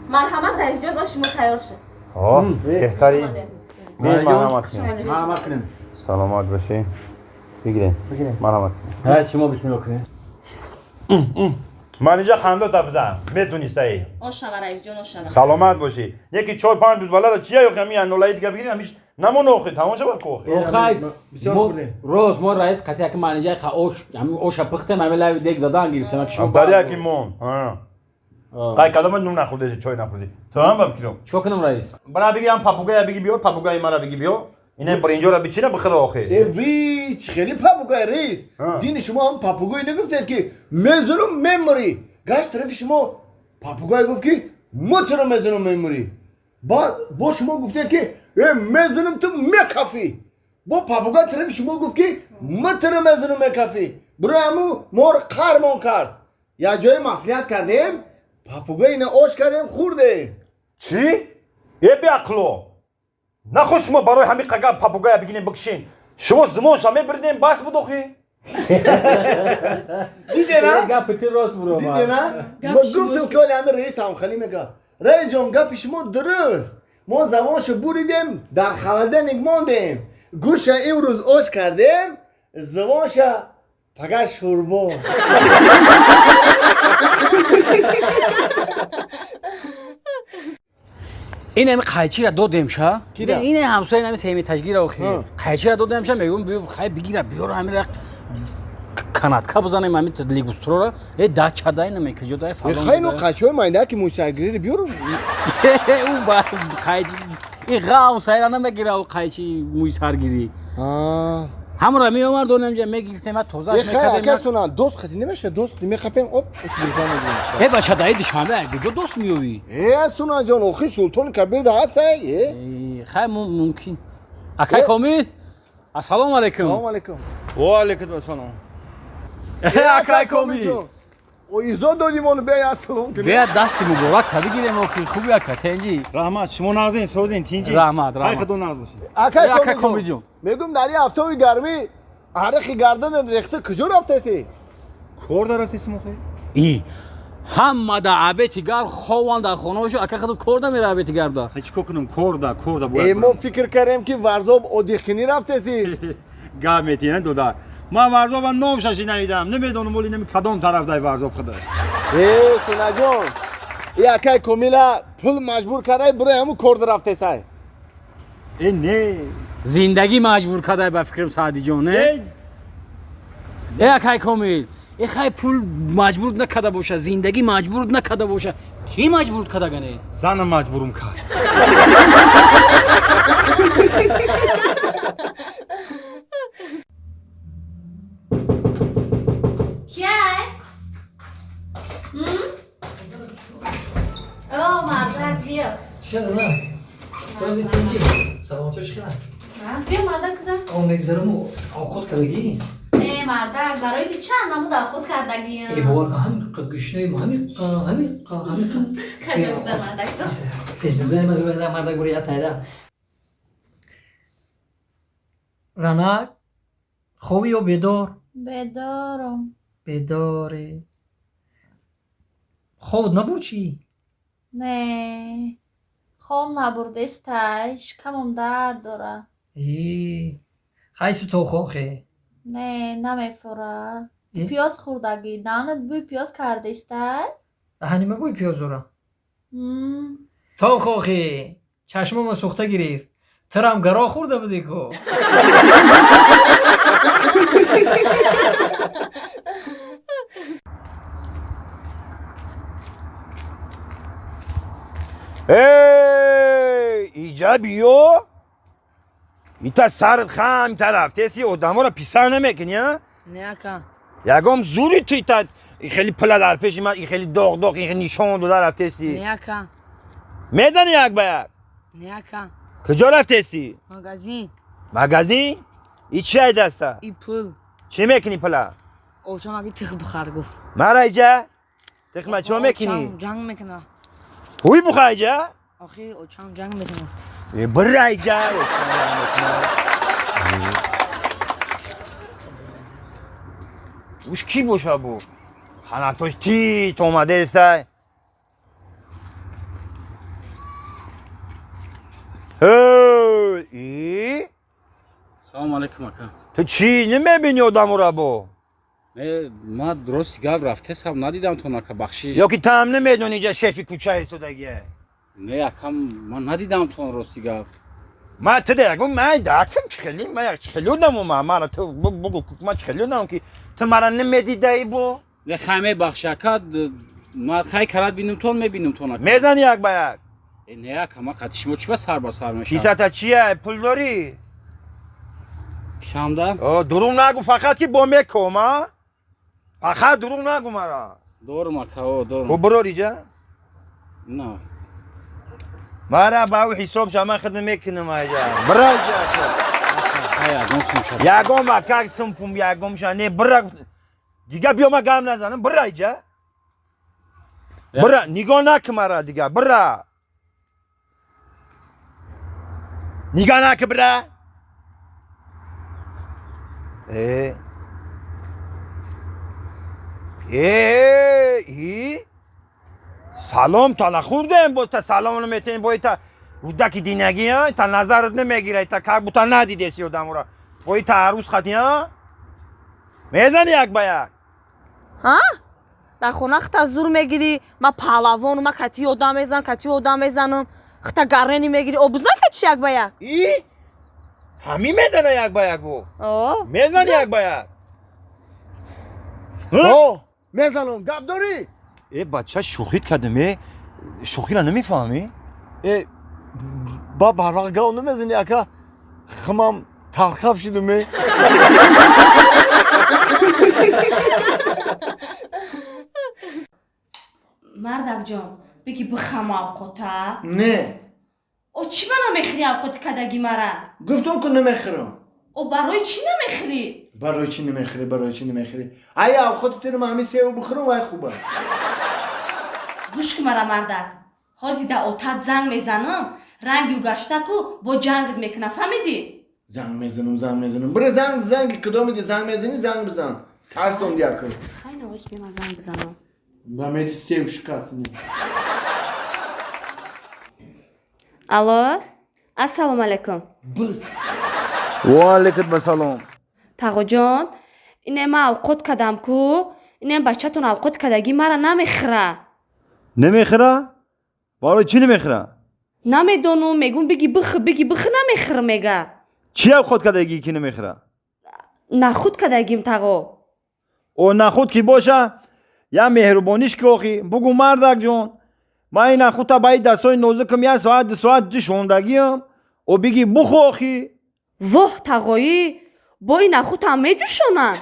Марҳамат, раисҷон, ош шумо тайёр шуд. Беҳтарин. Марҳамат кунед. Марҳамат кунед. Саломат бошед. Бигиред. Марҳамат кунед. Ҳа, шумо бисмилло кунед. Ман инҷа қандо бизан. Метунистаи. Ош шава, раисҷон, ош шава. Саломат бошӣ. Яки 4-5 рӯз балада чия ё ҳамин анулаи дига бигирем, ҳамиш намон охи, тамом шавад ку охи. Охай, бисёр мо хӯрдем. Рост мо раис қати яки манижа ха ош, ҳамин оша пухтем, ҳамин лави дег задан гирифтем. Яки шумо Дар яки мон. Ҳа. Қай кадом нун нахӯрдеси, чой нахӯрдӣ. Ту ҳам ба фикрам. Чикор кунам, раис? Бара биги ҳам папугая биги биё, папугаи мара биги биё. Ина бринҷора бичина бихӯр охи. Э, вич, хеле папугай, раис. Ҳа. Дини шумо ҳам папугай нагуфтед, ки мезанам, мемурӣ. Гашт тарафи шумо папугай гуфт, ки мо туро мезанам, мемурӣ. Баъд бо шумо гуфтед, ки э, мезанам, ту мекафӣ. Бо папугай тарафи шумо гуфт, ки мо туро мезанам, мекафӣ. Бирои ҳаму моро қармон кард. Як ҷое маслиҳат кардем, папугай ина ош кардем, хӯрдем. Чӣ? Э, беақло. Нахо шумо барои ҳамин қага папугая бигинем, бикшин. Шумо зимонша мебирдем, бас буд охи. Дидена? Гапи ту рост буромад. Дидена? Мо гуфтем, ки оли ҳамин раис ҳамхалӣ мега. Раисҷон, гапи шумо дуруст. Мо забоншо буридем, дар холодильник мондем. Гӯша имрӯз ош кардем, забонша пага шӯрбо. Ин ҳами қайчира додем ша. Кира? Ин ҳамсоя, ин ҳами семитажгира охи. Ҳа. Қайчира додем ша, мегӯм, биё, хай бигира, биёр, ҳамира канатка бизанем, ҳами лигустрора. Э, дачада ина мекаҷода фалон. Хай, ну қайчиҳои майда, ки мӯйсаргириро биёр. Ӯ ба қайчи ин ғав сайра намегира, ӯ қайчи мӯйсаргирӣ. Ҳамра меомад, донем ҷа мегирифтем, ҳа, тозааш Э, хай, ака мекардем. Сона, дост хати намеша, дост меқапем, оп, гирифта мегирем. Э, бача, даи Душанбе куҷо дост меёвӣ? Э, Сунаҷон, охи Султони Кабир да ҳастай, э? Э, хай, мумкин. Акай Комил, ассалому алайкум. Салому алайкум. Ва алайкум ассалом. Акай Комил. Изо додим, ону бия, ассалом кунем. Бия, дасти муборак та бигирем охи. Хуби, ака, тенҷи? Раҳмат, шумо нағзин, созин, тинҷи. Раҳмат, раҳмат. Хай, худо нағз бошед. Акай Э, ака Комилҷон, Комилҷон. Мегум, дар ин ҳафтаи гармӣ арақи гарданат рехта, куҷо рафтаси? Кор дарафтесим охи? И ҳама да абети гар хован дар хонаошо, ака худат кор намера абети гарда. Ҳеч кор кунам, кор да, кор да Э, мо фикр кардем, ки Варзоб одиқкунӣ рафтаси. Гап метиҳен, додар. Ман Варзоба номша шинавидам. Намедонам, оли нами кадом тараф дай Варзоб худаш. Э, Сунаҷон, и акай Комила пул маҷбур кардай, бирои ҳамун кор дарафтесай. Э, не. Зиндагӣ маҷбур кардай, ба фикрам, Саъдиҷон, не? Э, э, акай Комил, э, хай, пул маҷбур накарда боша, зиндагӣ маҷбур накарда боша, кӣ маҷбур кардагане? Занам маҷбурум кард. Кияй? О, мардак, биё. Чӣ на? Сози, тинҷи? Саломатӣ, чӣ хела? Аз биё, мардак, куза. О, мегзараму, овқот кардагӣ? Э, мардак, барои ту чанд намуд авқот кардагиям. Э, бовар кун, ҳамиқа гӯшнаем, ҳамиқа, ҳамиқа, ҳамиқа. Хай, биё, куза, мардак. Пешназари маз мардак бури я тайда. Занак, хобӣ ё бедор? Бедорам. Бедорӣ. Хобот набурд чӣ? Не. Хоб набурдестай, шикамам дард дора. Э, хайси то хохе. Не, намефура. Э? Пиёз хӯрдагӣ, даҳанат бӯи пиёз кардестай? Даҳанима бӯи пиёз дора? М. То хохи, чашмома сӯхта гирифт. Турам гаро хӯрда будӣ ку. Эй, иҷа биё. Ита сарат хам тараф. Теси одаморо писар намекунӣ, а? Не, ака. Ягом зури ту ита хеле пула дар пеши ман, хеле доғ доғ, хеле нишон дода рафтеси. Не, ака. Медани як ба як? Не, ака. Куҷо рафтеси? Магазин. Магазин? И чи ай даста? И пул. Чӣ мекунӣ пула? Очам аги тих бихар гуфт. Мара иҷа? Тихма чима мекунӣ? Очам ҷанг мекуна. Ҳуй буха иҷа? Охи, очам ҷанг мекуна. Э, бира иҷа. Уш кӣ боша бу? Ханатош тит омадестай. Алейкум ака. Ту чӣ намебинӣ одамура бо? Не, ма рости гап рафтесам, надидам тон ака, бахшиш. Ё ки ту ҳам намедонӣ ҷа шефи кӯча истодагие? Не ака, ман надидам тон, рости гап. Ма ту дегум, ман дакам чихели, ма як чихели одаму, ма мара ту бугу, ма чихели одам ки ту мара намедидаи бо? Не, хай мебахши ака, ма хай карат бинум тон, мебинум тон ака. Мезани як ба як? Не ака, ма қати шумо чӣ ба сар ба сар мешавам? Кисата чия, пул дорӣ? Кишамда? Дурӯғ нагу, фақат ки бо меком, а? Фақат дурӯғ нагу мара. Дорум ака, о, дорум. Хуб, бирор иҷа? На. Мара ба ӯ ҳисоб ша, ман хидм мекунам айҷа. Бира иҷа. Хай ягон сум ша. Ягон ака сум пум ягон ша не, бира. Дига биё, ма гап назанам, бира иҷа. Бира, нигоҳ накун мара дига, бира. Нигоҳ накун, бира. Э. Э, и? Салом та нахӯрдем, боз та салом наметем, бо та рӯдаки динагӣ, а? Та назарат намегирад, та как будто надидеси одамура. Бо та арӯз хати, а? Мезани як ба як? Ҳа? Дар хона хита зур мегирӣ, ма паҳлавону, ма кати одам мезанам, кати одам мезанам, хита гаррени мегирӣ, обузан качи як ба як? И? Ҳамин мезана як ба як бо? О. Мезани як ба як? О, мезанам, гап дорӣ? Э, бача, шӯхит кардем, э? Шӯхиро намефаҳмӣ? Э, ба барвақт гап намезанӣ ака, химам талхаф шудум э. Мардакҷон, биги бихам авқота? Не. О, чӣ ба намехӯрӣ авқоти кадаги мара? Гуфтам ку намехӯрам. О, барои чӣ намехӯрӣ? Барои чӣ намехӯрӣ, барои чӣ намехӯрӣ? Ай авқоти туро ман ҳамин севу бихӯрам, вай хуба. Гӯш кун мара, мардак. Ҳозир дар отат занг мезанам, ранги ӯ гашта ку бо ҷангат мекуна, фаҳмидӣ? Занг мезанам, занг мезанам. Бира занг, занги кудомиди занг мезанӣ, занг бизан. Тарсон дия кун. Хай навоз бема занг бизанам. Ба мети сев шикаст. Алло, ассалому алайкум. Бис. Ва алайкум ассалом. Тағоҷон, ине ман авқот кадам ку, ине бачатон авқот кадаги мара намехӯра. Намехӯра? Барои чӣ намехӯра? Намедонум, мегум биги бихӯ, биги бихӯ, намехӯр мега. Чӣ авқот кадагӣ ки намехӯра? Нахуд кадагим, тағо. О, нахуд ки боша, я меҳрубониш ки охи, бугу мардакҷон, ман ин нахудта ба ин дастҳои нозукам як соат, ду соат ҷӯшондагиам, о биги бухӯ охи. Воҳ, тағоӣ, бо ин нахудам меҷӯшонанд.